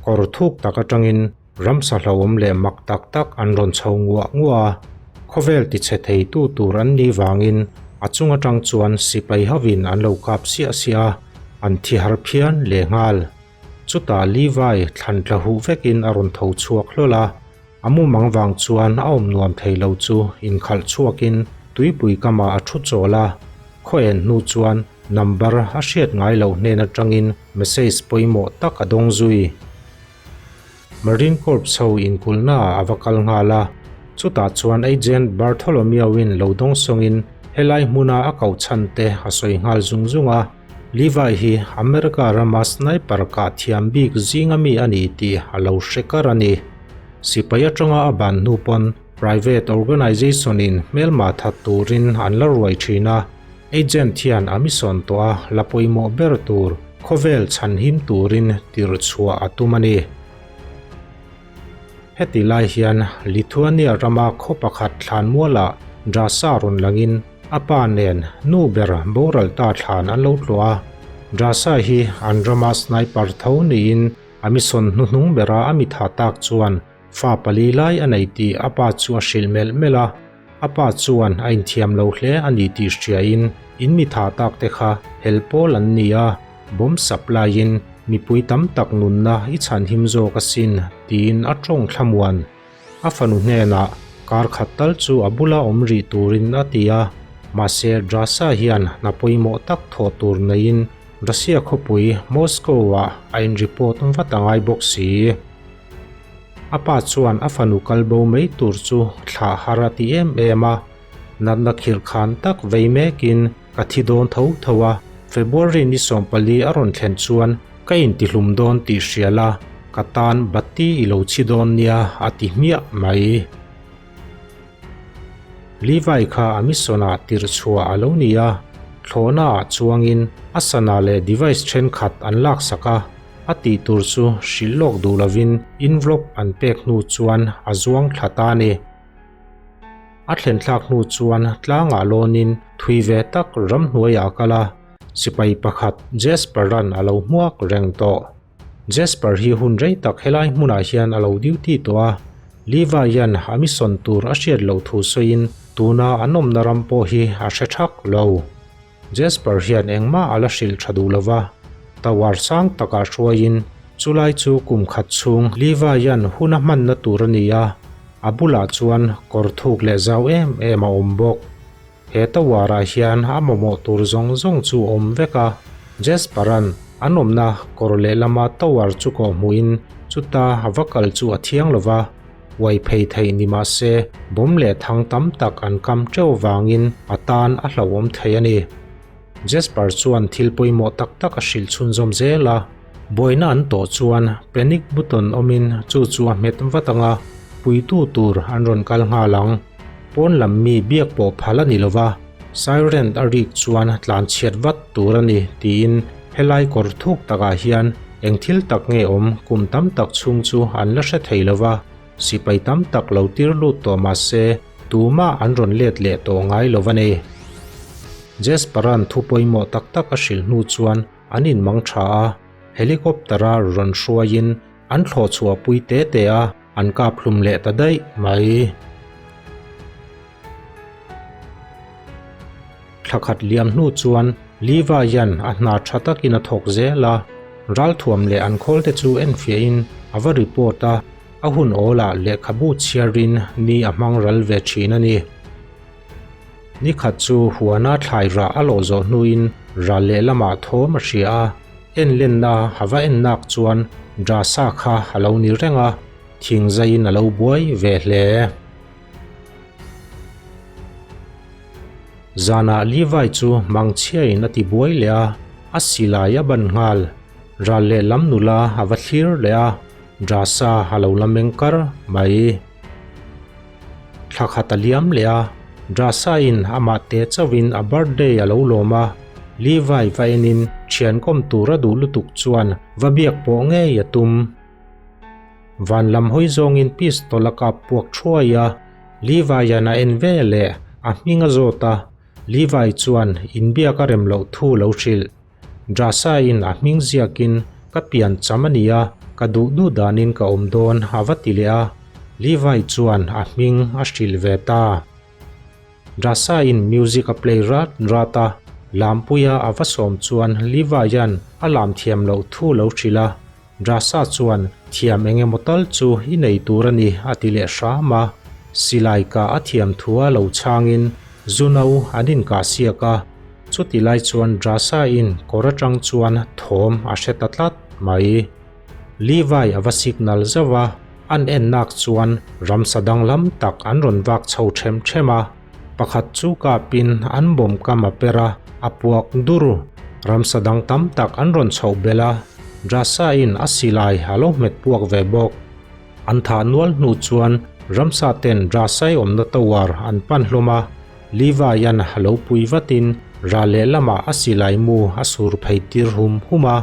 Kawr thuk tak atangin ramsa hlauhawm leh mak tak tak an rawn chho nguah nguah a, khawvel tichhe theitu tur an nih vangin a chung atang chuan sipai hovin an lo kap siah siah a, an thi har phian lehnghal. Chutah Levi thlan tla huh vekin a rawn tho chhuak hlawl a, a mumang vang chuan a awm nuam thei lo chu inkhalh chhuakin tuipui kamah a thu chawl a, khaw en hnu chuan number a hriat ngai loh hnen atangin message pawimawh tak a dawng zui. Marine Corps ho inkulhnaah a va kal nghal a, chutah chuan Agent Bartholomew-in lo dawng sawngin helai hmuna a koh chhan te a sawi nghal zung zung a. Levi hi America rama sniper kah thiam bik zinga mi a ni tih a lo hre kar a ni. Sipai atanga a ban hnu pawn private organization in hmelma that turin an la ruai thin a, agent hian a mission tawh a la pawimawh ber tur khawvel chhanhim turin tirh chhuah a tum a ni. Heti lai hian Lithuania rama khaw pakhat thlanmualah Drasa rawn langin A pa nen nu ber boral ta thlan an lo tluah a, Drasa hi an rama sniper tho niin a mission hnuhnung bera a mitha tak chuan fa pali lai a nei tih a pa chu a hrilh melh melh a. A pa chuan a inthiam lo hle a ni tih hriain in mitha tak te kha hel pawl an ni a, bomb supply in mipui tam tak nunna i chhanhim zawk asin tiin a tawng thlamuan. A fanu hnenah kar khat tal chu a bula awm rih turin a ti a, mahse Drasa hian hna pawimawh tak thawh tur neiin Russia khawpui Moscow-ah a in-report vat a ngai bawk si. A pa chuan a fanu kal bo mai tur chu thlah har a ti em em a, natna khirh khan tak vei mekin ka thi dawn tho tho a, February ni 14 a rawn thlen chuan ka intihlum dawn tih hria la, ka tan bati i lo chhi dawn nia a ti hmiah mai. Levi kha a mission ah tirh chhuah a lo ni a, thlawhna ah chuangin a sana leh device thenkhat an laksak a, a tih tur chu hrilh lawk duh lovin envelope an pek hnu chuan a zuang thla ta a ni. A thlen thlak hnu chuan tlangah lawnin thui ve tak ramhnuaiah a kal a, sipai pakhat Jasper-a'n a lo hmuak reng tawh. Jasper hi hun rei tak helai hmunah hian a lo duty tawh a, Levi hian a mission tur a hriat loh thu sawiin tuna an awmna ram pawh hi a hre thak lo. Jasper hian engmah a la hrilh tha duh lova, tower sang takah hruaiin chulai chu kum khat chhung Levi hian hun a hmanna tur a ni a, a bulah chuan kawr thuk leh zau em em a awm bawk. He tower ah hian a mamawh tur zawng zawng chu a awm vek a, Jasper-a'n an awmna kawr lehlama tower chu kawh hmuhin chuta a va kal chu a thiang lova, Uai phei theih ni mah se, bawm leh thang tam tak an kam teuh vangin a tan a hlauhawm thei a ni. Jasper chuan thil pawimawh tak tak a hrilh chhunzawm zel a, buaina an tawh chuan panic button awmin chu chu a hmet vat ang a, puitu tur an rawn kal nghal ang. Pawn lam mi biak pawh phal a ni lo va, siren a rik chuan tlan chhiat vat tur a ni tiin helai kawr thuk takah hian Eng thil tak nge awm kum tam tak chhung chu an la hre thei lo va, sipai tam tak lo tir lut tawh mah se tumah an rawn let leh tawh ngai lo va ni. Jasper-a'n thu pawimawh tak tak a hrilh hnu chuan an inmang tha a, helicopter-a rawn hruaiin an thlawh chhuah pui te te a, an kap hlum leh ta daih mai. Thla khat liam hnu chuan Levi hian a hna tha takin a thawk zel a, ralthuam leh an khawlte chu enfiahin a va report a, a hun awlah lehkhabu chhiarin ni a hmang ral ve thin a ni. Ni khat chu huana thlai rah a lawh zawh hnuin ral lehlamah thawm a hria a, en lenna a va en nak chuan Drasa kha a lo ni reng a, thingzaiin a lo buai ve hle. Zanah Levi chu mangchhiain a ti buai leh a, a silai a ban nghal. Ral lehlam nula a va thlir leh a, Drasa a lo la meng kar mai. Thla khat a liam leh a, Drasa in amah te chauhin a birthday a lo lawm a, Levi va enin thian kawm tur a duh lutuk chuan va biak pawh ngei a tum. Van lam hawi zawngin pistol a kap puak thuai a, Levi-a'n a en ve leh a hming a zawt a, Levi chuan inbiak a rem loh thu lo hrilh. Drasa-in a hming ziakin ka pian cham a ni a, Ka duh duh danin ka awm dawn a va ti leh a, Levi chuan a hming a hrilh ve ta. Rasa-in music a play rat rat a, lampuia a va sawm chuan Levi-a'n a lam thiam loh thu lo hrilh a, Rasa chuan thiam eng emaw tal chu i nei tur a ni a ti leh hram a, silai kah a thiam thua lo chhangin zu no an inkah siak a, chuti lai chuan Rasa-in kawr atang chuan thawm a hre ta tlat mai. Levi a va signal zauh a, an en nak chuan ramsa danglam tak an rawn vak chho them them a, pakhat chu kapin an bawm kam a per a, a puak dur. Ramsa dang tam tak an rawn chhoh belh a, Drasa-in a silai a lo hmet puak ve bawk. An thah nual hnu chuan ramsa ten Drasa-i awmna tower an pan hlawm a, Levi-a'n a lo pui vatin ral lehlamah a silai mu a sur phei tir hum hum a.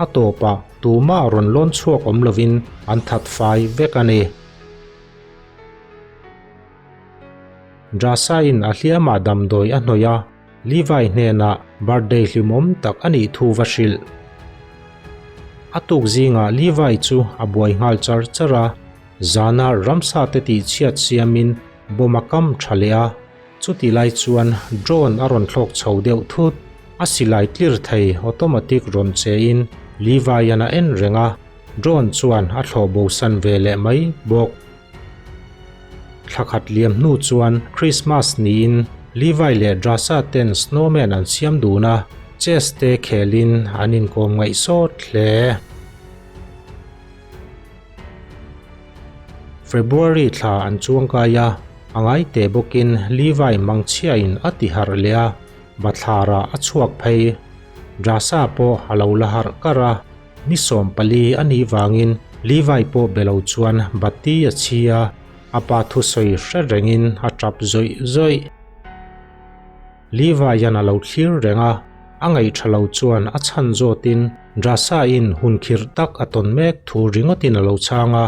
A tawpah tumah rawn lawn chhuak awm lovin an that fai vek a ni. Drasa-in a hliamah damdawi a hnawih a, Levi hnenah birthday hlimawm tak a nih thu va hrilh. A tuk zingah Levi chu a buai nghal char char a, zana ramsa te tihchhiat siamin bawm a kam tha leh a. Chuti lai chuan drone a rawn thlawk chho deuh thut, a silai tlir thei automatic rawn che in Levi-a'n a en reng a, drone chuan a thlawh bo san ve leh mai bawk. Thla khat liam hnu chuan Christmas niin Levi leh Drasa ten snowman an siam dun a, chess te khel in an inkawm ngaih sawt hle. February thla an chuang kai a, a ngai teh bawkin Levi mangchhiain a ti harh leh a, bathlarah a chhuak phei. Drasa pawh a lo la harh kar a, ni 14 a nih vangin Levi pawh be lo chuan bati a chhi a, a pa thusawi hre rengin a tap zawih zawih. Levi-a'n a lo thlir reng a, a ngaihṭha lo chuan a chhan zawtin Drasa-in hun khirh tak a tawn mek thu ringawtin a lo chhang a,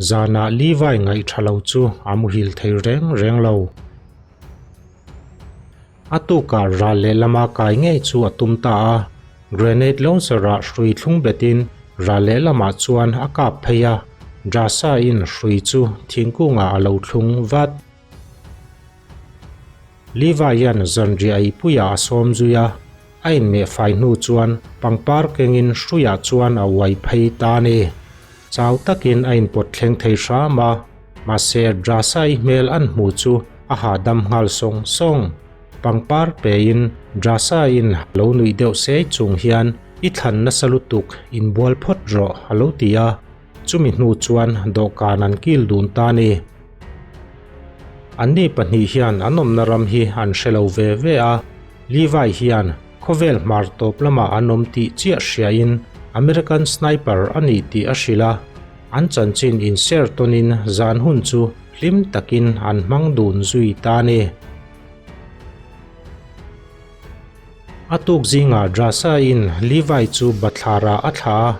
zanah Levi ngaihṭha lo chu a muhil thei reng reng lo. A tukah ral lehlama kai ngei chu a tum ta a, grenade launcher-ah hrui thlung betin ral lehlamah chuan a kap phei a, Drasa-in hrui chu thingkungah a lo thlung vat. Levi hian zanriah ei puiah a sawm zui a, a inmeh fai hnu chuan pangpar kengin hruiah chuan a uai phei ta a ni. Chau takin a inpawt thleng thei hram a, mahse Drasa-i hmel an hmu chu a hahdam nghal sawng sawng. Pangpar pein Drasa-in lo nuih deuh sei chung hian i thlan nasa lutuk inbual phawt rawh a lo ti a, chumi hnu chuan dawhkan an kil dun ta a ni. Anni pahnih hian an awmna ram hi an hre lo ve ve a, Levi hian khawvel hmar tawp lamah an awm tih chiah hriain American sniper a ni tih a hrilh a, an chanchin inshare tawnin zan hun chu hlim takin an hmang dun zui ta a ni. A tuk zingah Drasa-in Levi chu bathlarah a thlah a,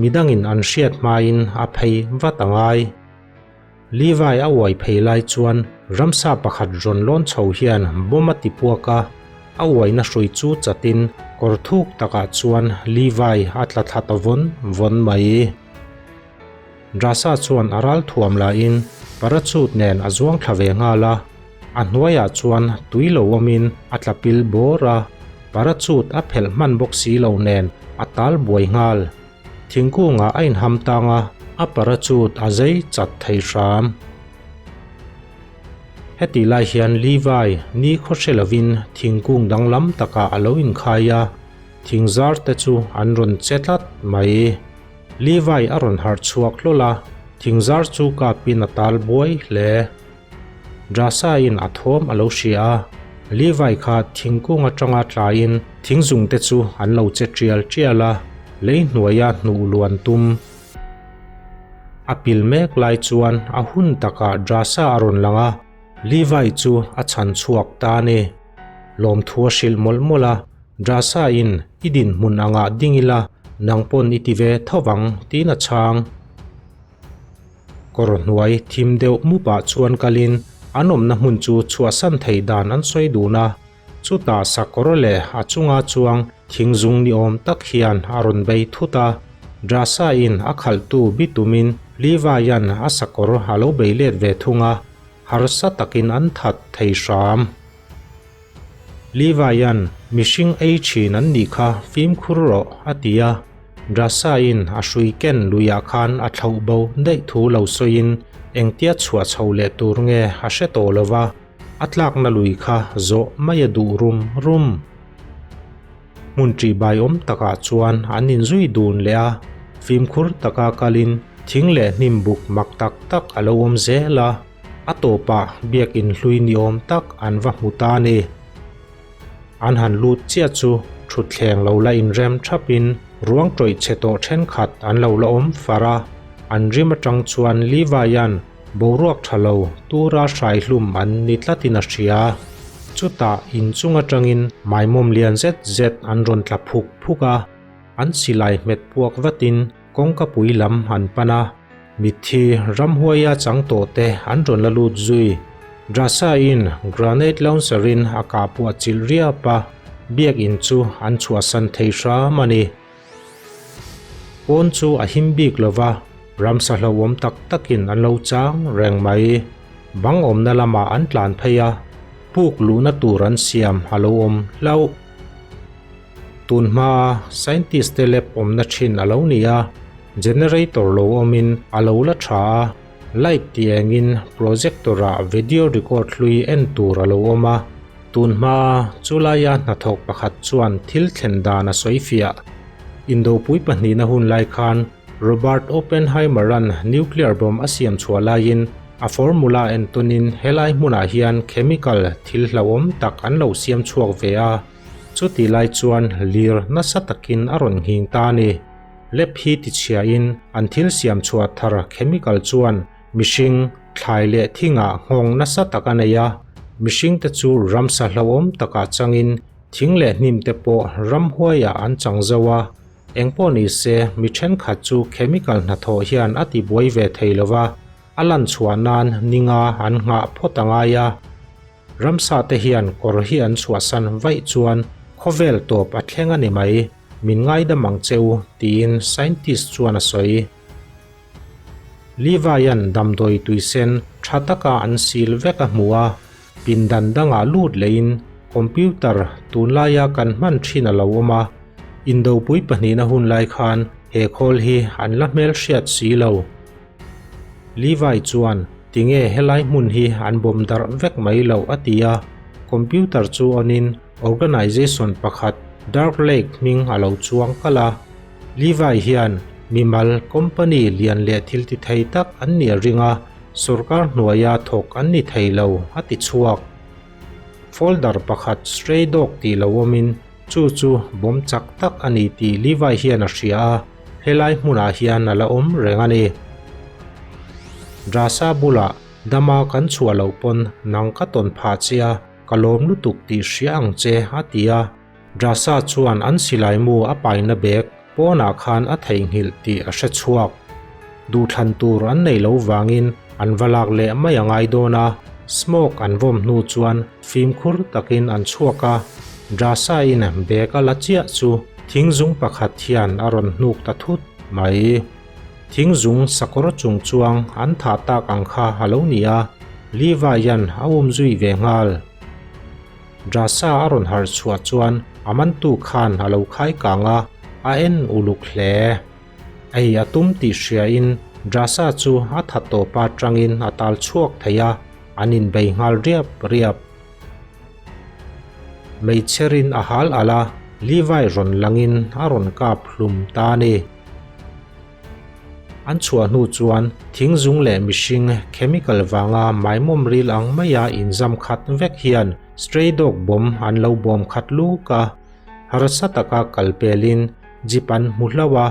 midangin an hriat hmain a phei vat a ngai. Levi a uai phei lai chuan ramsa pakhat rawn lawn chho hian bomb a ti puak a, a uaina hrui chu chatin kawr thuk takah chuan Levi a tla thla ta vawn vawn mai. Drasa chuan a ral thuam lahin parachute nen a zuang thla ve nghal a, a hnuaiah chuan tui lo awmin a tla pil bawr a, parachute a phelh hman bawk si lo nen a tal buai nghal. Thingkungah a inham tang a, a parachute a zei chat thei hram. Heti lai hian Levi ni khaw hre lovin thingkung danglam takah a lo inkhai a, thingzar te chu an rawn che tlat mai. Levi a rawn harh chhuak hlawl a, thingzar chu kapin a tal buai hle. Drasa-in a thawm a lo hria a, Levi kha thingkung atanga tlaiin thingzung te chu an lo che tial tial a, lei hnuaia hnuh luan tum. A pil mek lai chuan a hun takah Drasa a rawn lang a, Levi chu a chhan chhuak ta a ni. Lawmthu a hrilh mawlh mawlh a, Drasa-in i dinhmun angah ding ila nang pawn i ti ve tho vang tiin a chhang. Kawr hnuai thim deuh mupah chuan kalin an awmna hmun chu chhuahsan thei dan an sawi dun a. Chutah sakawr leh a chunga chuang thing zung ni awm tak hian a rawn bei thut a. Drasa-in a khalhtu bi tumin Levi-a'n a sakawr a lo bei let ve thung a, harsa takin an that thei hram. Levi-a'n mihring ei thin an nih kha fimkhur rawh a ti a, Drasa-in a hrui ken luiah khan a thlauh bo daih thu lo sawiin engtia chhuah chho leh tur nge a hre tawh lo va, a tlakna lui kha zawh mai a duh rum rum. Hmun ṭihbai awm takah chuan an inzui dun leh a, fimkhur taka kalin thing leh hnim buk mak tak tak a lo awm zel a, a tawpah biakin hlui ni awm tak an va hmu ta a ni. An han lut chiah chu thutthleng lo la inrem thapin ruang tawih chhe tawh thenkhat an lo la awm far a, an rim atang chuan Levi-a'n Boruak tha lo tura hrai hlum an ni tlatin a hria. Chutah inchung atangin maimawm lian zet zet an rawn tla phuk phuk a, an silai hmet puak vatin kawngkapui lam an pan a, mitthi ramhuaia chang tawh te an rawn la lut zui. Drasa-in granade launcher-in a kah puah chilh riap a, biakin chu an chhuahsan thei hram a ni. Pawn chu a him bik lo va, ramsa hlauhawm tak takin an lo chang reng mai. Bang awmna lamah an tlan phei a, puk luhna tur an siam a lo awm hlauh. Tun hmaa scientist te lab awmna thin a lo ni a, generator lo awmin a lo la tha a, light ti engin projector ah video record hlui en tur a lo awm a. Tun hmaa chulaia hnathawk pakhat chuan thil thlen dan a sawi fiah. Indopui pahnihna hun lai khan Robert Oppenheimer-a'n nuclear bomb a siam chhuah laiin a formula entawnin helai hmunah hian chemical thil hlauhawm tak an lo siam chhuak ve a, chutih lai chuan lir nasa takin a rawn nghing ta a ni. Lab hi tichhiain an thil siam chhuah thar chemical chuan Mihring, thlai leh thingah nghawng nasa tak a nei a, mihringte chu ramsa hlauhawm takah changin thing leh hnimte pawh ramhuaiah an chang zo a. Engpawh ni se, mi thenkhat chu chemical hnathawh hian a tibuai ve thei lo va, a lan chhuah nan ninga an nghah phawt a ngai a. Ramsa te hian kawr hi an chhuahsan vaih chuan khawvel tawp a thleng a ni mai, min ngaidam ang che u, tiin scientist chuan a sawi. Levi-a'n damdawi tuisen tha taka an sil vek a hmu a, pindan dangah lut lehin computer tunlaia kan hman thin a lo awm a, indopui pahnihna hun lai khan he khawl hi an la hmelhriat si lo. Levi chuan tinge helai hmun hi an bawm darh vek mai loh a ti a, computer chu on-in organization pakhat Dark Lake hming a lo chuang kalh a. Levi hian mimal company lian leh thil ti thei tak an nih a ring a, sorkar hnuaia thawk an ni thei lo, a ti chhuak. Folder pakhat Stray Dog tih lo awmin chu chu bawm chak tak a ni tih Levi hian a hria a, helai hmunah hian a la awm reng a ni. Drasa bulah dama kan chhuah loh pawn nang ka tawn phah che a, ka lawm lutuk tih hria ang che, a ti a. Drasa chuan an silai mu a paina bag pawnah khan a theihnghilh tih a hre chhuak. Duhthlan tur an nei lo vangin an va lak leh mai a ngai dawn a, smoke an vawm hnu chuan fimkhur takin an chhuak a, Drasa-in bag a la chiah chu thingzung pakhat hian a rawn hnuk ta thut mai. Thingzung sakawr chung chuang an thah tak ang kha a lo ni a, Levi-a'n a umzui ve nghal. Drasa a rawn harh chhuah chuan a mantu khan a lo khai kang a, a en uluk hle. Ei a tum tih hriain Drasa chu a tha tawp a tangin a tal chhuak thei a, an inbei nghal riap riap. Meichherin a hal alh a, Levi rawn langin a rawn kap hlum ta a ni. An chhuah hnu chuan thingzung leh mihring chemical vanga maimawm ril ang maia inzam khat vek hian stray dog bawm an lo bawm khat luk a, harsa taka kal pelin jeep an hmu hlauh a,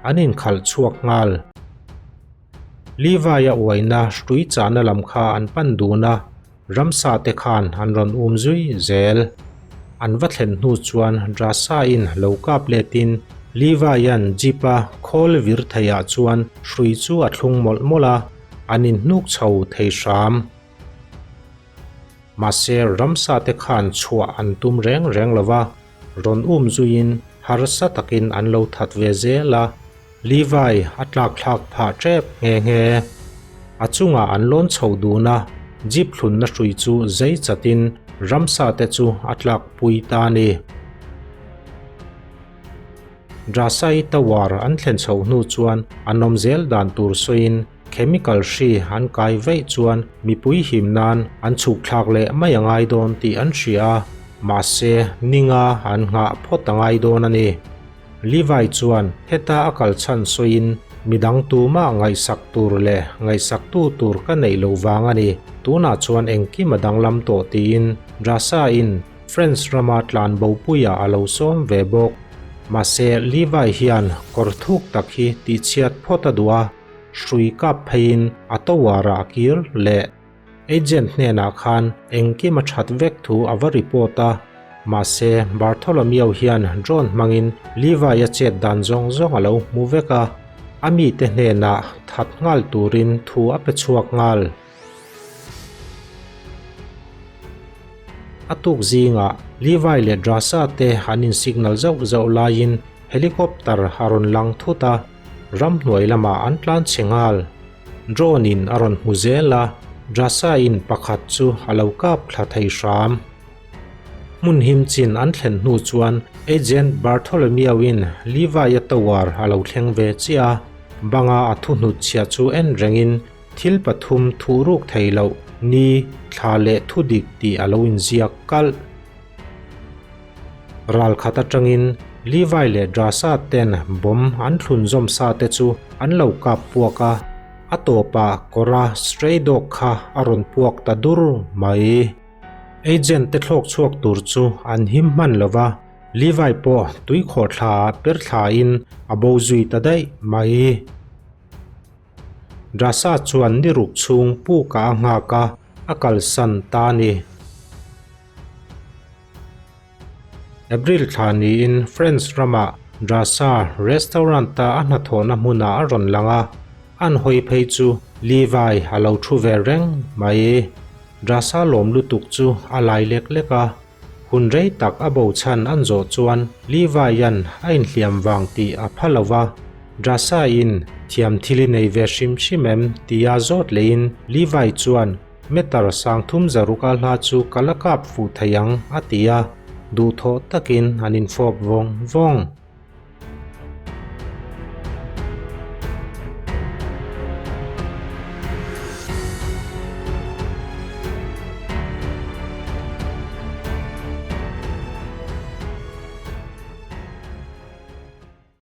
an inkhalh chhuak nghal. Levi-a uaina hrui chahna lam kha an pan dun a, Ramsa te khan an rawn um zui zel. An va thlen hnu chuan Drasa-in lo kap letin Levi-a'n Jeep-a khawl vir theiah chuan hrui chu a thlung mawlh mawlh a, an inhnuk chho thei hram. Mahse ramsa te khan chhuah an tum reng reng lo va, rawn um zuiin harsa takin an lo that ve zel a. Levi a tlak thlak phah tep nghe nghe. A chungah an lawn chho dun a, jeep thlunna hrui chu zei chatin ramsa te chu a tlak pui ta a ni. Drasai Tower an thlen chhoh hnu chuan an awm zel dan tur sawiin chemical hri an kai vaih chuan mipui him nan an chhuk thlak leh mai a ngai dawn tih an hria a, mahse ninga an nghah phawt a ngai dawn a ni. Levi chuan heta a kal chhan sawiin midang tumah ngaihsak tur leh ngaihsaktu tur ka neih loh vang a ni, tunah chuan engkim a danglam tawh tiin Drasa-in France rama tlan bopuiah a lo sawm ve bawk. Mahse, Levi hian kawr thuk tak hi tihchhiat phawt a duh a, hrui kap pheiin a tower-ah a kir leh. Agent hnenah khan engkim a that vek thu a va report a, mahse Bartholomew hian drone hmangin Levi-a chet dan zawng zawng a lo hmu vek a, a mite hnenah that nghal turin thu a pe chhuak nghal. A tuk zingah Levi leh Drasa te an in signal zauh zauh laiin helicopter a rawn lang thut a, ramhnuai lamah an tlan chhe nghal. Drone in a rawn hmu zel a, Drasa in pakhat chu a lo kap thla thei hram. Hmun him chin an thlen hnu chuan Agent Bartholomew in Levi-a tower a lo thleng ve chiah a, banga a thuhnut chhia chu en rengin Thil pathum thuhruk thei loh ni thla leh thu dik tih a lo inziak kalh. Ral khat atangin Levi leh Drasa ten bomb an thlun zawm sa te chu an lo kap puak a, a tawpah kawra stray dog kha a rawn puak ta dur mai. Agent te thlawk chhuak tur chu an him hman lo va, Levi pawh tuikhawhthla ah per thlain a bo zui ta daih mai. Drasa chuan ni ruk chhung pukah a nghak a, a kalsan ta a ni. April thla niin France ramah Drasa restaurant-a a hnathawhna hmunah a rawn lang a, an hawi phei chu Levi a lo thu ve reng mai. Drasa lawm lutuk chu a lai lek lek a, Hun rei tak a bo chhan an zawh chuan Levi-a'n a inhliam vang tih a pha lo va, Drasa-in thiam thil i nei ve hrim hrim em tia zawt leiin Levi chuan meter sangthum zaruk a hla chu ka la kap fuh thei ang a ti a, duhthawh takin an infawp vawng vawng.